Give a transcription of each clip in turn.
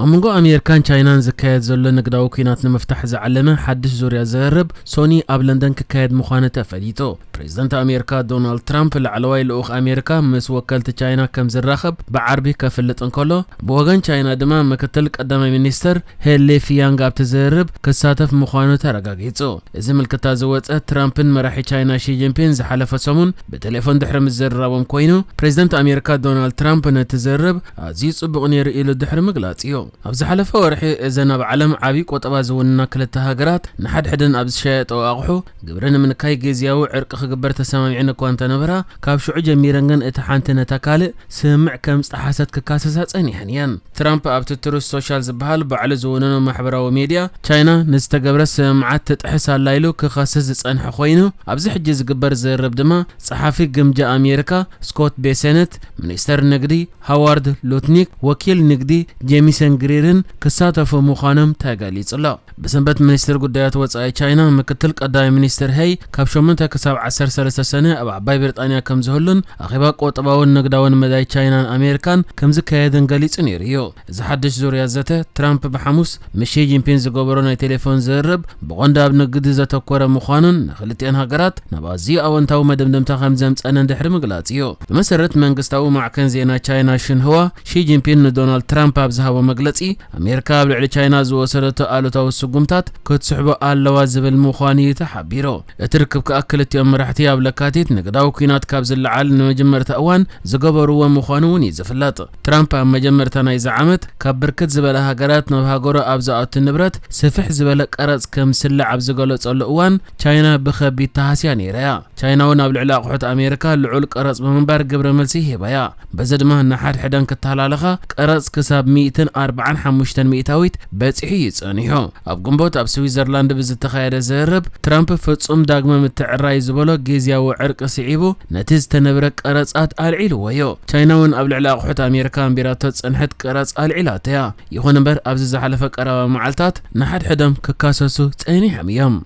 ኣብ መንጎ ኣሜሪካን ቻይናን ዝካየድ ዘሎ ንግዳዊ ኲናት ንምፍታሕ ዝዓለመ ሓድሽ ዙርያ ዝርርብ ሶኒ ኣብ ለንደን ክካየድ ምዃኑ ተፈሊጡ። ፕሬዝደንት ኣሜሪካ ዶናልድ ትራምፕ ላዕለዋይ ልኡኽ ኣሜሪካ ምስ ወከልቲ ቻይና ከም ዝራኸብ ብዓርቢ ከፍልጥ እንከሎ፣ ብወገን ቻይና ድማ ምክትል ቀዳማይ ሚኒስትር ሄሌ ፊያንግ ኣብቲ ዝርርብ ክሳተፍ ምዃኑ ተረጋጊጹ። እዚ ምልክታ ዝወጸ ትራምፕን መራሒ ቻይና ሺ ጂንፒን ዝሓለፈ ሰሙን ብቴሌፎን ድሕሪ ምዝርራቦም ኮይኑ፣ ፕሬዝደንት ኣሜሪካ ዶናልድ ትራምፕ ነቲ ዝርርብ ኣዝዩ ጽቡቕ ነይሩ ኢሉ ድሕሪ ምግላጽ እዩ። ኣብ ዝሓለፈ ወርሒ እዘን ኣብ ዓለም ዓብዪ ቆጠባ ዝውንና ክልተ ሃገራት ንሓድሕደን ኣብ ዝሸየጠኦ ኣቑሑ ግብሪ ንምንካይ ግዝያዊ ዕርቂ ክግበር ተሰማሚዐን እኳ እንተነበራ፣ ካብ ሽዑ ጀሚረን ግን እቲ ሓንቲ ነታ ካልእ ስምምዕ ከም ዝጠሓሰት ክካሰሳ ጸኒሐን እየን። ትራምፕ ኣብቲ ትሩዝ ሶሻል ዝበሃል ባዕሉ ዝውንኖ ማሕበራዊ ሚድያ፣ ቻይና ንዝተገብረ ስምምዓት ትጥሕስ ኣላ ኢሉ ክኸስስ ዝጸንሐ ኮይኑ፣ ኣብዚ ሕጂ ዝግበር ዝርርብ ድማ ጸሓፊ ግምጃ ኣሜሪካ ስኮት ቤሰነት፣ ሚኒስተር ንግዲ ሃዋርድ ሉትኒክ፣ ወኪል ንግዲ ጄሚሰን ግሪርን ክሳተፉ ምዃኖም ተገሊጹ ኣሎ። ብሰንበት ሚኒስትር ጉዳያት ወጻኢ ቻይና ምክትል ቀዳማይ ሚኒስትር ሄይ ካብ ሸሞንተ ክሳብ ዓሰርተ ሰለስተ ሰነ ኣብ ዓባይ ብሪጣንያ ከም ዝህሉን ኣኼባ ቆጠባውን ንግዳውን መዳይ ቻይናን ኣሜሪካን ከም ዝካየድን ገሊጹ ነይሩ እዩ። እዚ ሓድሽ ዙርያ ዘተ ትራምፕ ብሓሙስ ምስ ሺ ጂንፒን ዝገበሮ ናይ ቴሌፎን ዝርርብ ብቐንዱ ኣብ ንግዲ ዘተኮረ ምዃኑን ንክልቲአን ሃገራት ናብ ኣዝዩ ኣወንታዊ መደምደምታ ከም ዘምጸአን ድሕሪ ምግላጽ እዩ። ብመሰረት መንግስታዊ ማዕከን ዜና ቻይና ሽንህዋ፣ ሺ ጂንፒን ንዶናልድ ትራምፕ ኣብ ዝሃቦ መግለጺ፣ ኣሜሪካ ኣብ ልዕሊ ቻይና ዝወሰደቶ ኣሉታዊ ስጉምታት ክትስሕቦ ኣለዋ ዝብል ምዃኑ እዩ ተሓቢሩ። እቲ ርክብ ከኣ ክልቲኦም መራሕቲ ኣብ ለካቲት ንግዳዊ ኲናት ካብ ዝለዓል ንመጀመርታ እዋን ዝገበርዎ ምዃኑ እውን እዩ ዝፍለጥ። ትራምፕ ኣብ መጀመርታ ናይዚ ዓመት ካብ ብርክት ዝበላ ሃገራት ናብ ሃገሩ ኣብ ዝኣቱ ንብረት ስፍሕ ዝበለ ቀረጽ ከም ዝስልዕ ኣብ ዝገለጸሉ እዋን፣ ቻይና ብኸቢድ ተሃስያ ነይራ እያ። ቻይና እውን ኣብ ልዕሊ ኣቑሑት ኣሜሪካ ልዑል ቀረጽ ብምንባር ግብረ መልሲ ሂባ እያ። በዚ ድማ ንሓድሕደን ክተሃላለኻ ቀረጽ ክሳብ ሚእትን ኣርባዓን ሓሙሽተን ሚእታዊት በጺሑ እዩ ጸኒሑ። ኣብ ግንቦት ኣብ ስዊዘርላንድ ብዝተኻየደ ዝርርብ፣ ትራምፕ ፍጹም ዳግመ ምትዕርራይ ዝበሎ ግዝያዊ ዕርቂ ስዒቡ፣ ነቲ ዝተነብረ ቀረጻት ኣልዒልዎ እዩ። ቻይና እውን ኣብ ልዕሊ ኣቑሑት ኣሜሪካ ኣንቢራቶ ዝጸንሐት ቀረጽ ኣልዒላቶ እያ። ይኹን እምበር፣ ኣብዚ ዝሓለፈ ቀረባ መዓልታት ንሓድሕዶም ክካሰሱ ጸኒሖም እዮም።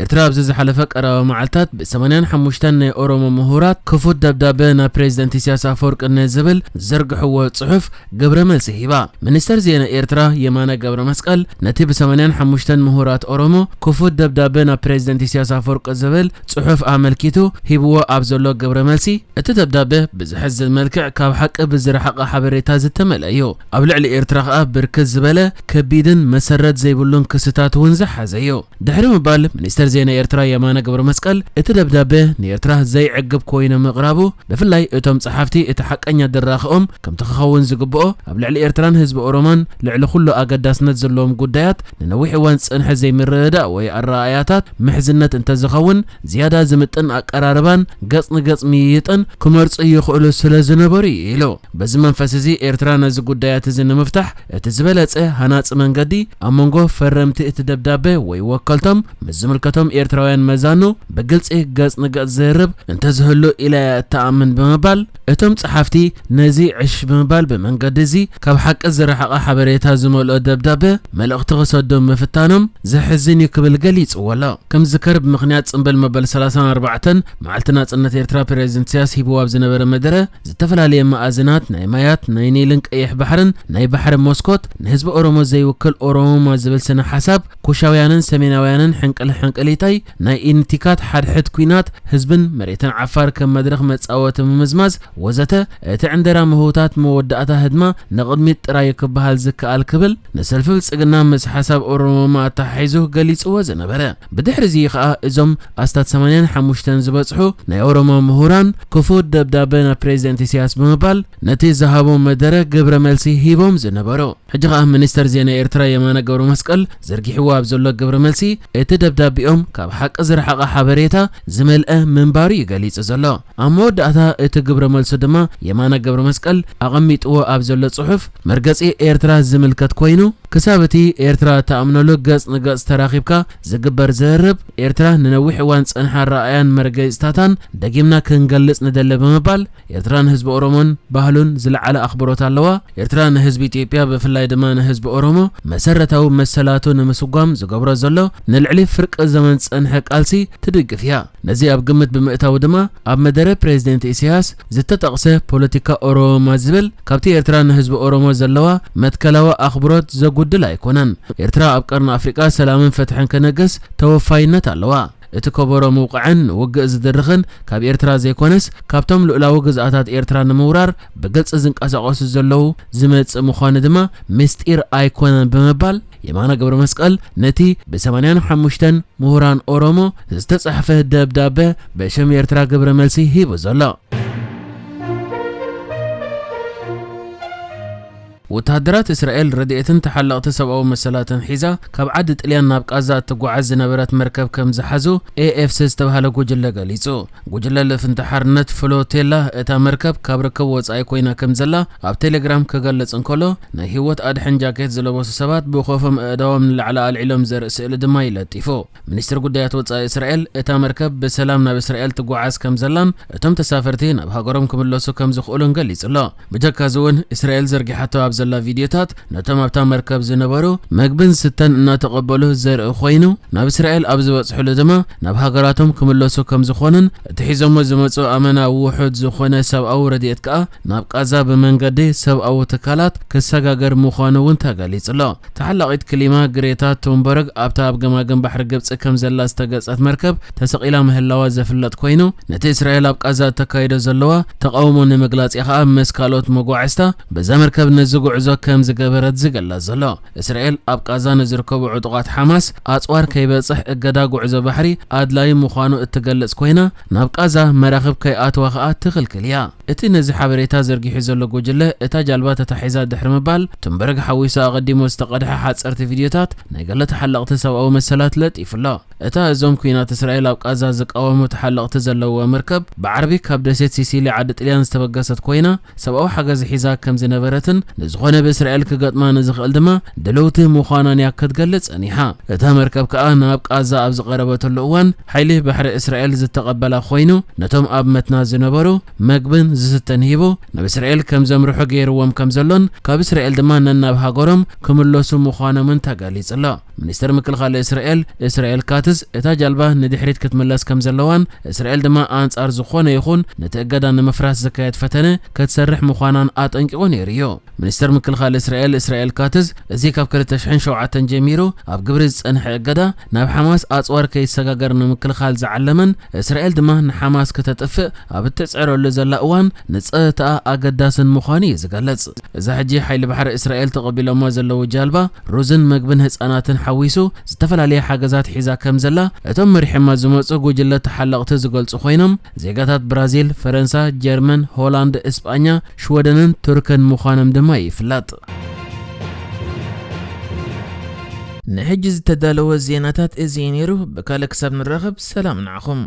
ኤርትራ ኣብዚ ዝሓለፈ ቀረባ መዓልታት ብ ሰማንያን ሓሙሽተን ናይ ኦሮሞ ምሁራት ክፉት ደብዳበ ናብ ፕሬዝደንት ኢሳያስ ኣፈወርቂ ንዝብል ዝዘርግሕዎ ጽሑፍ ግብረ መልሲ ሂባ። ሚኒስተር ዜና ኤርትራ የማነ ገብረ መስቀል ነቲ ብ ሰማንያን ሓሙሽተን ምሁራት ኦሮሞ ክፉት ደብዳበ ናብ ፕሬዝደንት ኢሳያስ ኣፈወርቂ ዝብል ጽሑፍ ኣመልኪቱ ሂብዎ ኣብ ዘሎ ግብረ መልሲ፣ እቲ ደብዳበ ብዘሕዝን መልክዕ ካብ ሓቂ ብዝረሓቐ ሓበሬታ ዝተመልአ እዩ። ኣብ ልዕሊ ኤርትራ ከኣ ብርክት ዝበለ ከቢድን መሰረት ዘይብሉን ክስታት እውን ዝሓዘ እዩ። ድሕሪ ምባል፣ ሚኒስተር ዜና ኤርትራ የማነ ገብረ መስቀል፣ እቲ ደብዳበ ንኤርትራ ዘይዕግብ ኮይኑ ምቕራቡ፣ ብፍላይ እቶም ጸሓፍቲ እቲ ሓቀኛ ድራኸኦም ከምቲ ክኸውን ዝግብኦ፣ ኣብ ልዕሊ ኤርትራን ህዝቢ ኦሮሞን ልዕሊ ኩሉ ኣገዳስነት ዘለዎም ጉዳያት ንነዊሕ እዋን ዝጸንሐ ዘይምርድዳእ ወይ ኣረኣእያታት ምሕዝነት እንተዝኸውን፣ ዝያዳ ዝምጥን ኣቀራርባን ገጽ ንገጽ ምይይጥን ክመርጹ ይኽእሉ ስለ ዝነበሩ እዩ ኢሉ። በዚ መንፈስ እዚ ኤርትራ ነዚ ጉዳያት እዚ ንምፍታሕ እቲ ዝበለጸ ሃናጺ መንገዲ ኣብ መንጎ ፈረምቲ እቲ ደብዳበ ወይ ወከልቶም ምስ ዝምልከቶም ኤርትራውያን መዛኑ ብግልጺ ገጽ ንገጽ ዝርርብ እንተዝህሉ ኢለ እየ እተኣምን ብምባል እቶም ጸሓፍቲ ነዚ ዕሽ ብምባል ብመንገዲ እዚ ካብ ሓቂ ዝረሓቐ ሓበሬታ ዝመልኦ ደብዳበ መልእኽቲ ክሰዱ ምፍታኖም ዘሕዝን እዩ ክብል ገሊጽዎ ኣሎ። ከም ዝዝከር ብምኽንያት ጽንብል መበል ሰላሳን ኣርባዕተን መዓልቲ ናጽነት ኤርትራ ፕሬዝደንት ኢሳያስ ሂብዎ ኣብ ዝነበረ መደረ ዝተፈላለየ መኣዝናት ናይ ማያት ናይ ኒልን ቀይሕ ባሕርን ናይ ባሕሪ መስኮት ንህዝቢ ኦሮሞ ዘይውክል ኦሮሞማ ዝብል ስነ ሓሳብ ኩሻውያንን ሰሜናውያንን ሕንቅል ሕንቅሊተይ ናይ ኢንቲካት ሓድሕድ ኲናት ህዝብን መሬትን ዓፋር ከም መድረኽ መጻወቲ ምምዝማዝ ወዘተ እቲ ዕንደራ ምህውታት መወዳእታ ህድማ ንቕድሚት ጥራይ ክበሃል ዝከኣል ክብል ንሰልፊ ብልጽግና ምስ ሓሳብ ኦሮሞማ ኣተሓሒዙ ገሊጽዎ ዝነበረ። ብድሕሪ እዚ ከኣ እዞም ኣስታት ሰማንያን ሓሙሽተን ዝበጽሑ ናይ ኦሮሞ ምሁራን ክፉት ደብዳበ ናብ ፕሬዝደንት ኢሳያስ ብምባል ነቲ ዝሃቦ መደረ ግብረ መልሲ ሂቦም ዝነበሩ። ሕጂ ከኣ ሚኒስተር ዜና ኤርትራ የማነ ገብረ መስቀል ዘርጊሕዎ ኣብ ዘሎ ግብረ መልሲ እቲ ደብዳቤኦም ካብ ሓቂ ዝረሓቐ ሓበሬታ ዝመልአ ምንባሩ እዩ ገሊጹ ዘሎ። ኣብ መወዳእታ እቲ ግብረ መልሱ ድማ የማነ ገብረ መስቀል ኣቐሚጥዎ ኣብ ዘሎ ጽሑፍ መርገጺ ኤርትራ ዝምልከት ኮይኑ ክሳብ እቲ ኤርትራ እትኣምነሉ ገጽ ንገጽ ተራኺብካ ዝግበር ዝርርብ ኤርትራ ንነዊሕ እዋን ዝጸንሐ ኣረኣእያን መርገጺታታን ደጊምና ክንገልጽ ንደሊ ብምባል ኤርትራ ንህዝቢ ኦሮሞን ባህሉን ዝለዓለ ኣኽብሮት ኣለዋ። ኤርትራ ንህዝቢ ኢትዮጵያ ብፍላይ ድማ ንህዝቢ ኦሮሞ መሰረታዊ መሰላቱ ንምስጓም ዝገብሮ ዘሎ ንልዕሊ ፍርቂ ዘመን ዝጸንሐ ቃልሲ ትድግፍ እያ። ነዚ ኣብ ግምት ብምእታው ድማ ኣብ መደረ ፕሬዝደንት ኢሳያስ ዝተጠቕሰ ፖለቲካ ኦሮማ ዝብል ካብቲ ኤርትራ ንህዝቢ ኦሮሞ ዘለዋ መትከላዊ ኣኽብሮት ዘጉድል ኣይኮነን። ኤርትራ ኣብ ቀርኒ ኣፍሪቃ ሰላምን ፍትሕን ከነግስ ተወፋይነት ኣለዋ። እቲ ከበሮ ምውቃዕን ንውግእ ዝድርኽን ካብ ኤርትራ ዘይኮነስ ካብቶም ልኡላዊ ግዝኣታት ኤርትራ ንምውራር ብግልጺ ዝንቀሳቐሱ ዘለዉ ዝመጽእ ምዃኑ ድማ ምስጢር ኣይኮነን ብምባል የማነ ገብረ መስቀል ነቲ ብ ሰማንያን ሓሙሽተን ምሁራን ኦሮሞ ዝተጻሕፈ ደብዳበ ብሽም ኤርትራ ግብረ መልሲ ሂቡ ዘሎ። ወተሃደራት እስራኤል ረድኤትን ተሓለቕቲ ሰብኣዊ መሰላትን ሒዛ ካብ ዓዲ ጥልያን ናብ ቃዛ እትጓዓዝ ዝነበረት መርከብ ከም ዝሓዙ ኤ ኤፍ ሲ ዝተባህለ ጉጅለ ገሊጹ። ጉጅለ ልፍንቲ ሓርነት ፍሎቴላ እታ መርከብ ካብ ርክብ ወጻኢ ኮይና ከም ዘላ ኣብ ቴሌግራም ክገልጽ እንከሎ፣ ናይ ህይወት ኣድሕን ጃኬት ዝለበሱ ሰባት ብኾፎም ኣእዳዎም ንላዕሊ ኣልዒሎም ዘርኢ ስእሊ ድማ ይለጢፉ። ሚኒስትሪ ጉዳያት ወጻኢ እስራኤል እታ መርከብ ብሰላም ናብ እስራኤል ትጓዓዝ ከም ዘላን እቶም ተሳፈርቲ ናብ ሃገሮም ክምለሱ ከም ዝኽእሉን ገሊጹ ኣሎ። ብጀካዚ እውን እስራኤል ዘርጊሓቶ ኣብ ዘላ ቪድዮታት ነቶም ኣብታ መርከብ ዝነበሩ መግብን ስተን እናተቐበሉ ዘርኢ ኮይኑ፣ ናብ እስራኤል ኣብ ዝበጽሕሉ ድማ ናብ ሃገራቶም ክምለሱ ከም ዝኾኑን እቲ ሒዞሞ ዝመጹ ኣመና ውሑድ ዝኾነ ሰብኣዊ ረድኤት ከኣ ናብ ቃዛ ብመንገዲ ሰብኣዊ ትካላት ክሰጋገር ምዃኑ እውን ተገሊጹ ኣሎ። ተሓላቒት ክሊማ ግሬታ ቱንበርግ ኣብታ ኣብ ገማግም ባሕሪ ግብጺ ከም ዘላ ዝተገልጸት መርከብ ተሰቒላ ምህላዋ ዝፍለጥ ኮይኑ፣ ነቲ እስራኤል ኣብ ቃዛ እተካይዶ ዘለዋ ተቓውሞ ንምግላጽ እያ ከኣ ምስ ካልኦት መጓዕዝታ በዛ መርከብ ነዚ ጉዕዞ ከም ዝገበረት ዝግለጽ ዘሎ። እስራኤል ኣብ ቃዛ ንዝርከቡ ዕጡቓት ሓማስ ኣጽዋር ከይበጽሕ እገዳ ጉዕዞ ባሕሪ ኣድላዪ ምዃኑ እትገልጽ ኮይና፣ ናብ ቃዛ መራኽብ ከይኣትዋ ከኣ ትኽልክል እያ። እቲ ነዚ ሓበሬታ ዘርጊሑ ዘሎ ጉጅለ፣ እታ ጃልባ ተታሒዛ ድሕሪ ምባል፣ ቱንበርግ ሓዊሱ ኣቐዲሙ ዝተቐድሐ ሓጸርቲ ቪድዮታት ናይ ገለ ተሓለቕቲ ሰብኣዊ መሰላት ለጢፉ ኣሎ። እታ እዞም ኲናት እስራኤል ኣብ ቃዛ ዝቃወሙ ተሓለቕቲ ዘለውዋ መርከብ፣ ብዓርቢ ካብ ደሴት ሲሲሊ ዓዲ ጥልያን ዝተበገሰት ኮይና፣ ሰብኣዊ ሓገዝ ሒዛ ከም ዝነበረትን ንዝኾነ ብእስራኤል ክገጥማ ንዝኽእል ድማ ድልውቲ ምዃናን እያ ክትገልጽ ጸኒሓ። እታ መርከብ ከኣ ናብ ቃዛ ኣብ ዝቐረበትሉ እዋን፣ ሓይሊ ባሕሪ እስራኤል ዝተቐበላ ኮይኑ፣ ነቶም ኣብ መትና ዝነበሩ መግብን ዝስተን ሂቡ፣ ናብ እስራኤል ከም ዘምርሑ ገይርዎም ከም ዘሎን፣ ካብ እስራኤል ድማ ነናብ ሃገሮም ክምለሱ ምዃኖምን ተገሊጹ ኣሎ። ሚኒስተር ምክልኻል እስራኤል፣ እስራኤል ካትዝ፣ እታ ጃልባ ንድሕሪት ክትምለስ ከም ዘለዋን፣ እስራኤል ድማ ኣንጻር ዝኾነ ይኹን ነቲ እገዳ ንምፍራስ ዝካየድ ፈተነ ክትሰርሕ ምዃናን ኣጠንቂቑ ነይሩ እዩ። ሚኒስተር ምክልኻል እስራኤል፣ እስራኤል ካትዝ፣ እዚ ካብ ክልተ ሽሕን ሸውዓተን ጀሚሩ ኣብ ግብሪ ዝጸንሐ እገዳ፣ ናብ ሓማስ ኣጽዋር ከይሰጋገር ንምክልኻል ዝዓለመን፣ እስራኤል ድማ ንሓማስ ከተጥፍእ ኣብ እትጽዕረሉ ዘላ እዋን፣ ንጸጥታኣ ኣገዳስን ምዃኑ እዩ ዝገልጽ። እዛ ሕጂ ሓይሊ ባሕሪ እስራኤል ተቐቢሎማ ዘለዉ ጃልባ፣ ሩዝን መግብን ህጻናትን ሓዊሱ ዝተፈላለየ ሓገዛት ሒዛ ከም ዘላ እቶም መሪሖማ ዝመጹ ጉጅለ ተሓለቕቲ ዝገልጹ ኮይኖም፣ ዜጋታት ብራዚል፣ ፈረንሳ፣ ጀርመን፣ ሆላንድ፣ እስጳኛ፣ ሽወደንን ቱርክን ምዃኖም ድማ ይፍለጥ። ንሕጂ ዝተዳለወ ዜናታት እዚ እዩ ነይሩ። ብካልእ ክሳብ ንራኸብ ሰላም ንዓኹም።